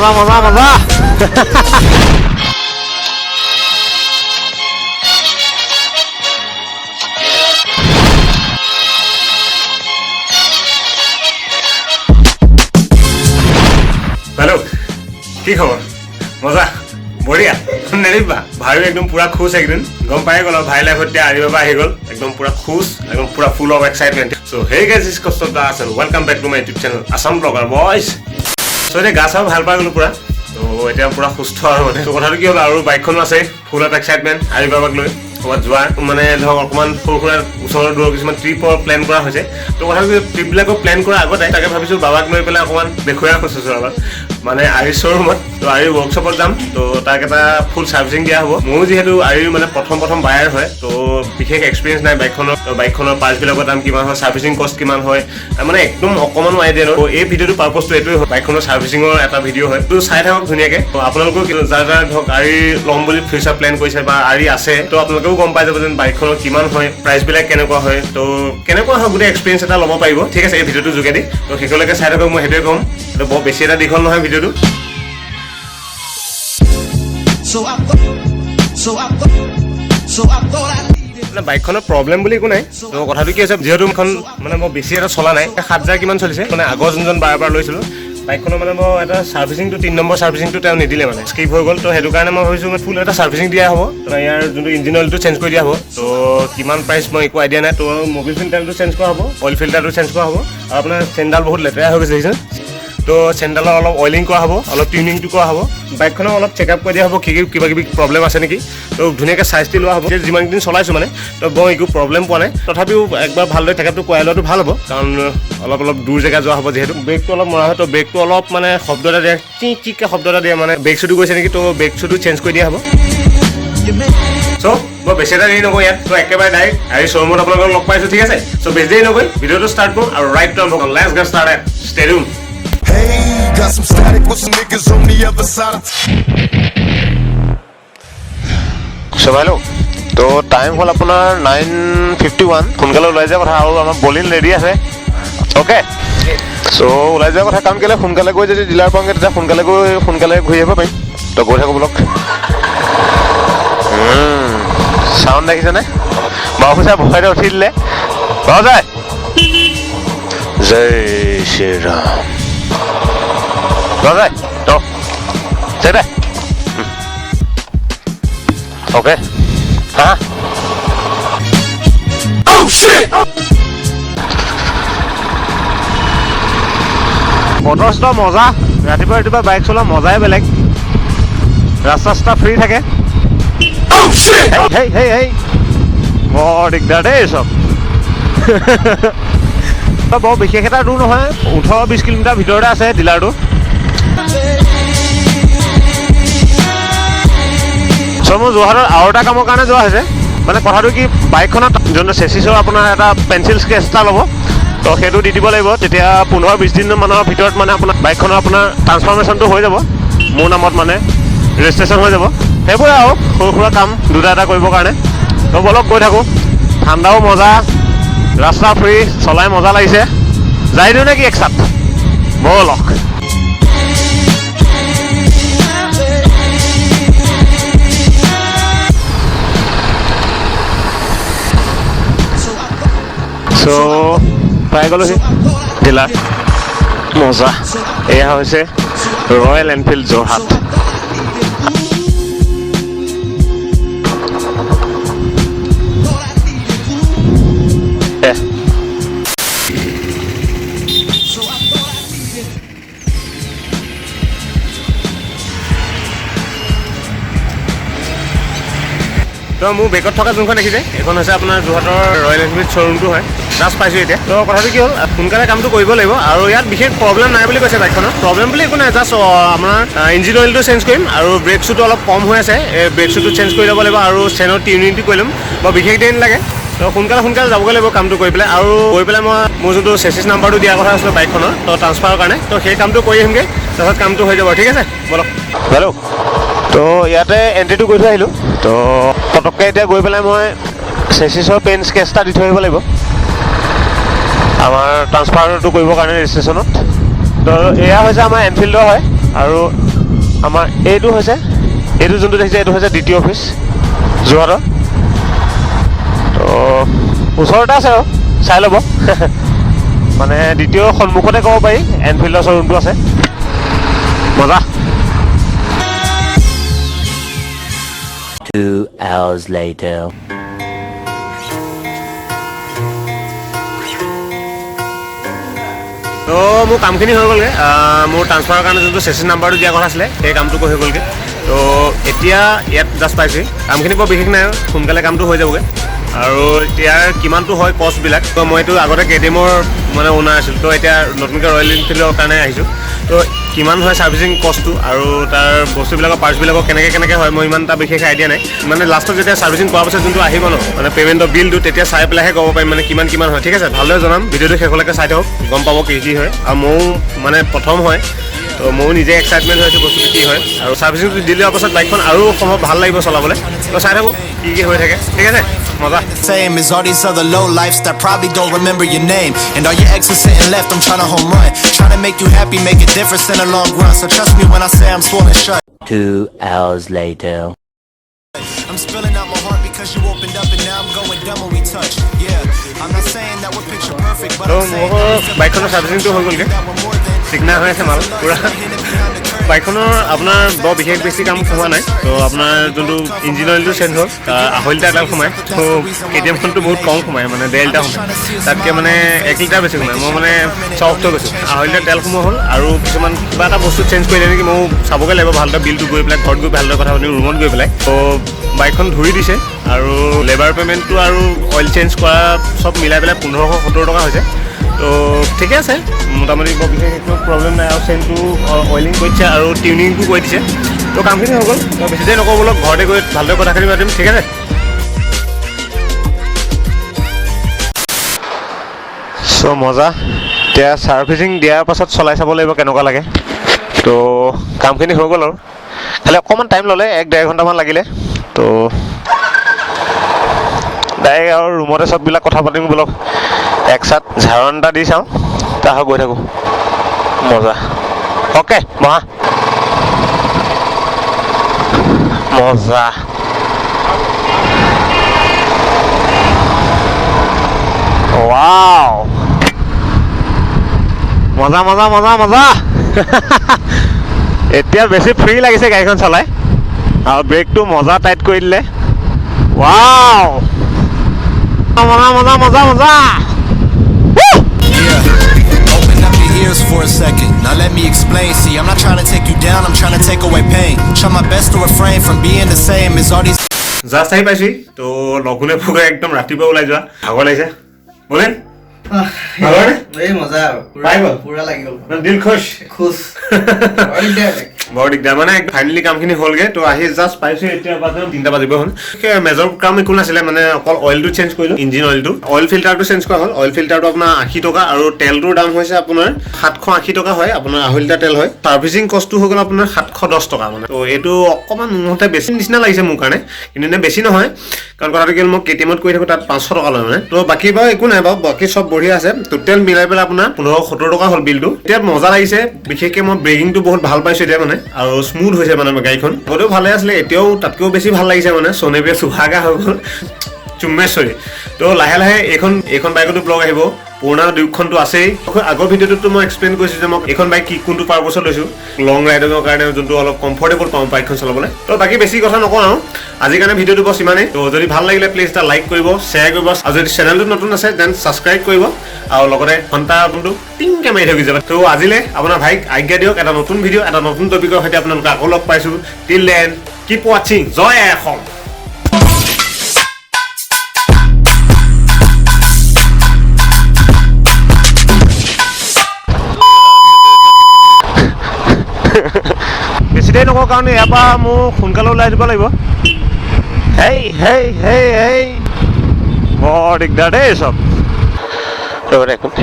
মজা মজা মজা। হেল্ল', কি খবৰ? মজা, বঢ়িয়া। নেৰিবা, ভাইও একদম পুৰা খুচ একদিন। গম পাই গ'ল আৰু ভাই লাইফত এতিয়া আৰি বাবা আহি গ'ল, একদম পুৰা খুচ, একদম পুৰা full of excitement. So hey guys, is Kaustav Das and welcome back to my YouTube channel Assam Blogger Boys. So এতিয়া গা চা ভাল পাই গ'লো পুৰা, ত' এতিয়া পুৰা সুস্থ। আৰু মানে ত' কথাটো কি হ'ল, আৰু বাইকখনো আছে, ফুল অফ এক্সাইটমেণ্ট আৰি বাবাক লৈ ক'ৰবাত যোৱাৰ, মানে ধৰক অকণমান সৰু সুৰা ওচৰৰ দূৰৰ কিছুমান ট্ৰিপৰ প্লেন কৰা হৈছে। ত' কথাটো কি, ট্ৰিপবিলাকৰ প্লেন কৰাৰ আগতে তাকে ভাবিছোঁ বাবাক লৈ পেলাই অকণমান দেখুৱাই কৈছোঁ বাবাক, মানে আৰি শ্ব'ৰুমত, ত' আৰি ৱৰ্কশ্বপত যাম। ত' তাক এটা ফুল ছাৰ্ভিচিং দিয়া হ'ব। ময়ো যিহেতু আৰিৰ মানে প্ৰথম প্ৰথম বায়াৰ হয়, ত' বিশেষ এক্সপিৰিয়েঞ্চ নাই বাইকখনৰ। ত' বাইকখনৰ পাৰ্টছবিলাকৰ দাম কিমান হয়, ছাৰ্ভিচিং কষ্ট কিমান হয়, মানে একদম অকণমানো আইডিয়া নাই। ত' এই ভিডিঅ'টোৰ পাৰ্পজটো এইটোৱে হয়, বাইকখনৰ ছাৰ্ভিচিঙৰ এটা ভিডিঅ' হয়। ত' চাই থাকক ধুনীয়াকৈ। ত' আপোনালোকেও যাৰ যাৰ ধৰক আৰি ল'ম বুলি ফিউচাৰ প্লেন কৰিছে বা আৰি আছে, ত' আপোনালোকেও গম পাই যাব যেন বাইকখনৰ কিমান হয়, প্ৰাইচবিলাক কেনেকুৱা হয়, ত' কেনেকুৱা হয়, গোটেই এক্সপিৰিয়েঞ্চ এটা ল'ব পাৰিব, ঠিক আছে, এই ভিডিঅ'টোৰ যোগেদি। ত' শেষলৈকে চাই থাকক, মই সেইটোৱে ক'ম। এইটো বৰ বেছি এটা দীঘল নহয় ভিডিঅ'টো। So I thought, so I thought, so I thought I needed. মানে বাইকখনৰ প্ৰব্লেম বুলি একো নাই। ত' কথাটো কি হৈছে, যিহেতু এখন মানে মই বেছি এটা চলা নাই, 7,000 কিমান চলিছে। মানে আগৰ যোনজন বাৰ বাৰ লৈছিলোঁ বাইকখনৰ, মানে মই এটা ছাৰ্ভিচিংটো, 3 নম্বৰ ছাৰ্ভিচিংটো তেওঁ নিদিলে, মানে স্কিপ হৈ গ'ল। ত' সেইটো কাৰণে মই ভাবিছোঁ ফুল এটা ছাৰ্ভিচিং দিয়া হ'ব। ত' ইয়াৰ যোনটো ইঞ্জিন অইলটো চেঞ্জ কৰি দিয়া হ'ব। ত' কিমান প্ৰাইচ মই একো আইডিয়া নাই। ত' মবিল ফিল্টাৰটো চেঞ্জ কৰা হ'ব, অইল ফিল্টাৰটো চেঞ্জ কৰা হ'ব, আৰু আপোনাৰ চেইনডাল বহুত লেতেৰা হৈ গৈছে, দেখিছে। ত' চেইনডালৰ অলপ অইলিং কৰা হ'ব, অলপ টিউনিংটো কৰা হ'ব, বাইকখনৰ অলপ চেক আপ কৰি দিয়া হ'ব, কি কি কিবা কিবি প্ৰব্লেম আছে নেকি। ত' ধুনীয়াকৈ চাইজ দি লোৱা হ'ব। এতিয়া যিমানকেইদিন চলাইছোঁ মানে, ত' মই একো প্ৰব্লেম পোৱা নাই। তথাপিও একবাৰ ভালদৰে চেক আপটো কৰাই লোৱাটো ভাল হ'ব, কাৰণ অলপ অলপ দূৰ জেগা যোৱা হ'ব। যিহেতু ব্ৰেকটো অলপ মৰা হয়, ত' ব্ৰেকটো অলপ মানে শব্দ এটা দিয়ে, চি চিককৈ শব্দ এটা দিয়ে, মানে ব্ৰেক চুটো গৈছে নেকি। ত' ব্ৰেক চুটো চেঞ্জ কৰি দিয়া হ'ব। You make চ' মই বেছি এটা দেৰি নকৰোঁ ইয়াত। ত' একেবাৰে ডাইৰেক্ট আৰি শ্ব'ৰুমত আপোনালোকক লগ পাইছোঁ, ঠিক আছে। চ' বেছি দেৰি নকৰি ভিডিঅ'টো ষ্টাৰ্ট কৰোঁ আৰু ৰাইডটো আৰম্ভ কৰোঁ। Let's get start, stay tuned. Hey, got some static with some niggas on the other side of so' hello', তো টাইম হ'ল আপোনাৰ 9:51। সোনকালে ওলাই যোৱা কথা, আৰু আমাৰ বলিন ৰেডি আছে। অ'কে, চ' ওলাই যোৱা কথা, কাৰণ কেলৈ সোনকালে গৈ যদি ডিলাৰ পাওঁগৈ, তেতিয়া সোনকালে গৈ সোনকালে ঘূৰি আহিব পাৰিম। তো গৈ থাকোঁ বলক। চাউণ্ড দেখিছেনে? বাবু চাই ভয়তে উঠি দিলে। বাবু চাই, জয় শ্ৰীৰাম। বাবু চাই, তো দে। অ'কে, হা। Oh shit! বতৰ চতৰ মজা, ৰাতিপুৱা ৰাতিপুৱা বাইক চলোৱা মজাই বেলেগ, ৰাস্তা চাস্তা ফ্ৰী থাকে। Oh shit! হেই হেই হেই, বৰ দিগদাৰ দেই চব। বৰ বিশেষ এটা দূৰ নহয়, 18-20 কিলোমিটাৰ ভিতৰতে আছে ডিলাৰটো। চ' মোৰ যোৰহাটত আৰু এটা কামৰ কাৰণে যোৱা হৈছে। মানে কথাটো কি, বাইকখনত যোনটো চেচিছৰ আপোনাৰ এটা পেঞ্চিল স্কেচ এটা ল'ব, তো সেইটো দি দিব লাগিব। তেতিয়া 15-20 দিনমানৰ ভিতৰত মানে আপোনাৰ বাইকখনৰ আপোনাৰ ট্ৰান্সফাৰ্মেশ্যনটো হৈ যাব, মোৰ নামত মানে ৰেজিষ্ট্ৰেশ্যন হৈ যাব। সেইবোৰে আৰু সৰু সুৰা কাম দুটা এটা কৰিবৰ কাৰণে। তো বলক গৈ থাকোঁ। ঠাণ্ডাও মজা, ৰাস্তা ফ্ৰী, চলাই মজা লাগিছে। যাই দিওঁ নেকি এক চাত? বলক। So I thought, চ' পাই গ'লোহি ডিলাৰ, মজা। এয়া হৈছে royal Enfield Jorhat. so I thought I needed. Thought I needed. A. So I thought I needed. তো মোৰ বেকত থকা যোনখন দেখিছে, এইখন হৈছে আপোনাৰ যোৰহাটৰ ৰয়েল এনফিল্ড শ্ব'ৰুমটো হয়। জাষ্ট পাইছোঁ এতিয়া। তো কথাটো কি হ'ল, সোনকালে কামটো কৰিব লাগিব, আৰু ইয়াত বিশেষ প্ৰব্লেম নাই বুলি কৈছে। বাইকখনৰ প্ৰব্লেম বুলি একো নাই, জাষ্ট আপোনাৰ ইঞ্জিন অইলটো চেঞ্জ কৰিম, আৰু ব্ৰেক শ্বুটো অলপ কম হৈ আছে, এই ব্ৰেক শ্বুটো চেঞ্জ কৰি ল'ব লাগিব, আৰু চেনৰ টিউনিংটো কৰি ল'ম। বৰ বিশেষ দেৰি নালাগে। তো সোনকালে সোনকালে যাবগৈ লাগিব কামটো কৰি পেলাই, আৰু গৈ পেলাই মই মোৰ যোনটো চেচিছ নাম্বাৰটো দিয়াৰ কথা আছিলে বাইকখনৰ, তো ট্ৰান্সফাৰৰ কাৰণে, তো সেই কামটো কৰি আহিমগৈ, তাৰপিছত কামটো হৈ যাব, ঠিক আছে। ব'লক। হেল্ল', তো ইয়াতে এণ্ট্ৰিটো কৰি থৈ আহিলোঁ। তো পটককৈ এতিয়া গৈ পেলাই মই চেচিছৰ পেইণ্ট স্কেচ এটা দি থৈ আহিব লাগিব আমাৰ ট্ৰান্সফাৰটো কৰিবৰ কাৰণে ৰেজিষ্ট্ৰেশ্যনত। তো এয়া হৈছে আমাৰ এনফিল্ডৰ হয় আৰু আমাৰ এইটো হৈছে, এইটো যোনটো দেখিছে, এইটো হৈছে ডি টি অফিচ যোৰহাটৰ। তো ওচৰতে আছে আৰু চাই ল'ব, মানে দ্বিতীয় সন্মুখতে ক'ব পাৰি এনফিল্ডৰ শ্ব'ৰুমটো আছে। মজা। 2 hours later. তো মোৰ কামখিনি হৈ গ'লগৈ। মোৰ ট্ৰান্সফাৰৰ কাৰণে যোনটো চেচিছ নাম্বাৰটো দিয়া কথা আছিলে, সেই কামটো হৈ গ'লগৈ। তো এতিয়া ইয়াত জাষ্ট পাইছোঁহি। কামখিনি বৰ বিশেষ নাই আৰু সোনকালে কামটো হৈ যাবগৈ। আৰু ইয়াৰ কিমানটো হয় কষ্টবিলাক, তো মই এইটো আগতে কে টি এমৰ মানে অ'নাৰ আছিলোঁ, তো এতিয়া নতুনকৈ ৰয়েল এনফিল্ডৰ কাৰণে আহিছোঁ। তো কিমান হয় ছাৰ্ভিচিং কষ্টটো আৰু তাৰ বস্তুবিলাকৰ পাৰ্টছবিলাকৰ কেনেকৈ কেনেকৈ হয়, মই ইমান এটা বিশেষ আইডিয়া নাই। মানে লাষ্টত যেতিয়া ছাৰ্ভিচিং কৰাৰ পাছত যোনটো আহিব ন, মানে পে'মেণ্টৰ বিলটো, তেতিয়া চাই পেলাইহে ক'ব পাৰিম মানে কিমান কিমান হয়। ঠিক আছে, ভালদৰে জনাম। ভিডিঅ'টো শেষলৈকে চাই থাকক, গম পাব কি কি হয়। আৰু ময়ো মানে প্ৰথম হয়, তো ময়ো নিজে এক্সাইটমেণ্ট হৈ আছোঁ বস্তুটো কি হয়। আৰু ছাৰ্ভিচিংটো দি দিয়াৰ পাছত বাইকখন আৰু সম্ভৱ ভাল লাগিব চলাবলৈ। তো চাই থাকোঁ কি কি হৈ থাকে। ঠিক আছে, মজা। Same as all these other low lifes that probably don't remember your name. And all your exes sitting left, I'm tryna home run. Tryna make you happy, make a difference in the long run. So trust me when I say I'm swollen shut. 2 hours later. I'm spilling out my heart because you opened up and now I'm going dumb when we touch. Yeah, I'm not saying that we're picture perfect, but তো I'm saying মোৰ বাইকখনৰ ছাৰ্ভিচিংটো হৈ গ'লগৈ। that we're more than চিগনা হৈ আছে মাল পূৰা। বাইকখনৰ আপোনাৰ বৰ বিশেষ বেছি কাম সোমোৱা নাই। তো আপোনাৰ যোনটো ইঞ্জিন অইলটো চেঞ্জ হ'ল, 2.5 লিটাৰ তেল সোমায়। তো কে টি এমখনটো বহুত কম সোমায়, মানে 1.5 লিটাৰ সোমায়, তাতকৈ মানে 1 লিটাৰ বেছি সোমায়। মই মানে চখ হৈ গৈছোঁ। 2.5 লিটাৰ তেল সোমোৱা হ'ল আৰু কিছুমান কিবা এটা বস্তু চেঞ্জ কৰিলে নেকি, ময়ো চাবগৈ লাগিব ভালদৰে। বিলটো গৈ পেলাই ঘৰত গৈ ভালদৰে কথা পাতিম, ৰুমত গৈ পেলাই। তো বাইকখন ধুই দিছে আৰু লেবাৰ পে'মেণ্টটো আৰু অইল চেঞ্জ কৰা চব মিলাই পেলাই 1570 টকা হৈছে। তো ঠিকে আছে মোটামুটি, বৰ বিশেষ একো প্ৰব্লেম নাই। আৰু চেইনটো অইলিং কৰি দিছে আৰু টিউনিংটো কৰি দিছে। তো কামখিনি হৈ গ'ল। তো বেছি দেৰি নকৰোঁ, বোলো ঘৰতে গৈ ভালদৰে কথাখিনি পাতিম। ঠিক আছে। চ' মজা। এতিয়া ছাৰ্ভিচিং দিয়াৰ পাছত চলাই চাব লাগিব কেনেকুৱা লাগে। তো কামখিনি হৈ গ'ল আৰু খালি অকণমান টাইম ল'লে, 1-1.5 ঘণ্টামান লাগিলে। তো ডাইৰেক্ট আৰু ৰুমতে চববিলাক কথা পাতিম বোলক। এক চাত ঝাৰণ এটা দি চাওঁ, তাৰপিছত গৈ থাকোঁ। মজা, অ'কে, বহা। মজা। ৱাও, মজা মজা মজা মজা। এতিয়া বেছি ফ্ৰী লাগিছে গাড়ীখন চলাই আৰু ব্ৰেকটো মজা টাইট কৰি দিলে। ৱাও, মজা মজা মজা মজা। Woo! Yeah. Open up your ears for a second. Now let me explain. See, I'm not trying to take you down, I'm trying to take away pain. Try my best to refrain from being the same as all these. Just আহি পাইছোহি। তো লঘোণে ভোগে একদম ৰাতিপুৱা ওলাই যোৱা, ভাগৰ লাগিছে। বোলে ভাল হয়নে? এই মজা আৰু পুৰা। পাই গ'ল? পুৰা লাগি গ'ল। মানে দিল খুচ। খুচ, বৰ দিগদাৰ। বৰ দিগদাৰ। মানে ফাইনেলি কামখিনি হ'লগে। তো আহি জাষ্ট পাইছো, এতিয়া বাজে 3টা বাজিব হ'ল। মেজৰ কাম একো নাছিলে, মানে অকল অইলটো চেঞ্জ কৰিলো, ইঞ্জিন অইলটো, অইল ফিল্টাৰটো চেঞ্জ কৰা হ'ল। অইল ফিল্টাৰটো আপোনাৰ 80 টকা আৰু তেলটোৰ দাম হৈছে আপোনাৰ 780 টকা হয়, আপোনাৰ 2.5 লিটাৰ তেল হয়। ছাৰ্ভিচিং কষ্টটো হৈ গ'ল আপোনাৰ 710 টকা। মানে তো এইটো অকণমান মোৰ মতে বেছি নিচিনা লাগিছে মোৰ কাৰণে, কিন্তু এনেই বেছি নহয়। কাৰণ কথাটো কি হ'ল, মই কে টি এমত কৰি থাকোঁ, তাত 500 টকা লয়। মানে তো বাকী বাৰু একো নাই বাৰু, বাকী চব বঢ়িয়া আছে। টোটেল মিলাই পেলাই আপোনাৰ 1570 টকা হ'ল বিলটো। এতিয়া মজা লাগিছে। বিশেষকৈ মই ব্ৰেকিংটো বহুত ভাল পাইছোঁ এতিয়া, মানে আৰু স্মুথ হৈছে মানে গাড়ীখন। আগতেও ভালে আছিলে, এতিয়াও তাতকৈও বেছি ভাল লাগিছে। মানে सोने पे सुहागा হৈ গ'ল চুম্বেশ্বৰী। তো লাহে লাহে এইখন বাইকতো ব্লগ আহিব, পুৰণা ডিউকখনটো আছেই। আগৰ ভিডিঅ'টোতো মই এক্সপ্লেইন কৰিছোঁ যে মই এইখন বাইক কি কোনটো পাৰ্পছত লৈছোঁ, লং ৰাইডিঙৰ কাৰণে, যোনটো অলপ কমফৰ্টেবল পাওঁ বাইকখন চলাবলৈ। তো বাকী বেছি কথা নকওঁ আৰু আজিৰ কাৰণে ভিডিঅ'টো বছ ইমানেই। তো যদি ভাল লাগিলে প্লিজ এটা লাইক কৰিব, শ্বেয়াৰ কৰিব আৰু যদি চেনেলটো নতুন আছে then subscribe কৰিব আৰু লগতে ঘণ্টাটো টিংকে মাৰি থৈ যাব। তো আজিলৈ আপোনাৰ ভাইক আজ্ঞা দিয়ক। এটা নতুন ভিডিঅ', এটা নতুন টপিকৰ সৈতে আপোনালোকে আকৌ লগ পাইছোঁ। টিল then keep ৱাচিং। জয় আই অসম। বেছি দেৰি নকৰোঁ, কাৰণ ইয়াৰ পৰা মোৰ সোনকালে ওলাই দিব লাগিব। হেই হেই হেই হেই, বৰ দিগদাৰ দেই চব। ৰ'ব দে, এক মিনিট,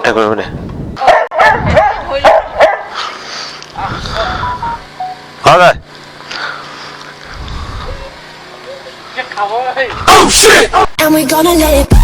এক মিনিট, দে। হয়। And we gonna let it